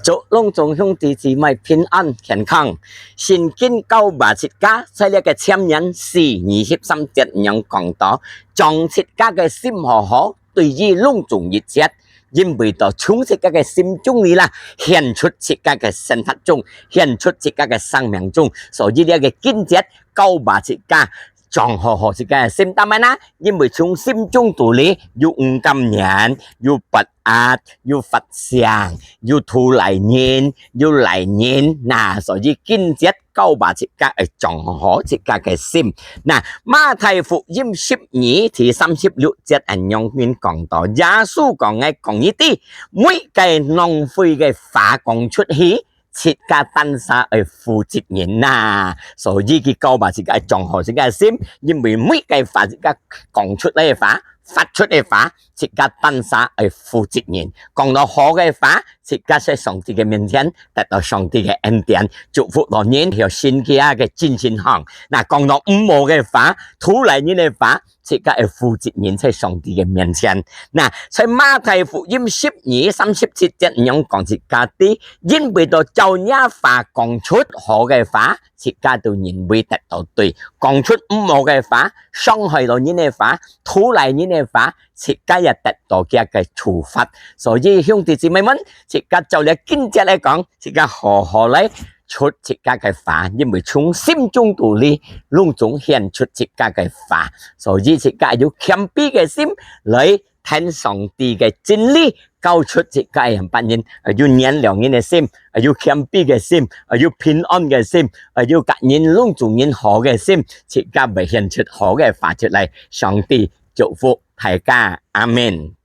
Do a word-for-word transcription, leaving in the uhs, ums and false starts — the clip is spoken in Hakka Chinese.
祝攏總兄弟姊妹平安健康。聖經教導自家，在這个箴言四二十三節恁樣講到：「將自家个心好好對於攏總一切，因為到從自家个心中裡啦，顯出自家个生活中，顯出自家个生命中。」所以這个經節教導自家， 將好好自家个心。做麼个呢？因為從心中肚裡有毋甘願，有不安，有發想，有圖利人，有利人。那所以經節教導自家愛將好好自家个心。那馬太福音十二第三十六節恁樣面講到，耶穌講个：「講你知，每个浪費个話講出去， 自家單儕愛負責任吶。」所以佢教導自家愛將好自家个心，因為每个話自家講出來个話，發出个話，自家單儕愛負責任。講到好个話，自家在上帝个面前得到上帝个恩典，祝福到人，有神奇个精神項。那講到毋好个話，圖利人个話， 自家愛負責任在上帝个面前。那在馬太福音十二三十七節恁樣講自家知，因為到照若話講出好个話，自家就認為得到對；講出毋好个話，傷害到人个話，圖利人个話，自家也得到佢个處罰。所以兄弟姊妹們，自家照這經節來講，自家好好來 出自家个話，因為從心中肚裡攏總顯出自家个話。所以自家有謙卑个心來聽上帝个真理，教出自家个別人，愛有原諒人个心，愛有謙卑个心，愛有平安个心，愛有佮人攏總人好个心，自家會顯出好个話出來。上帝祝福大家，阿們。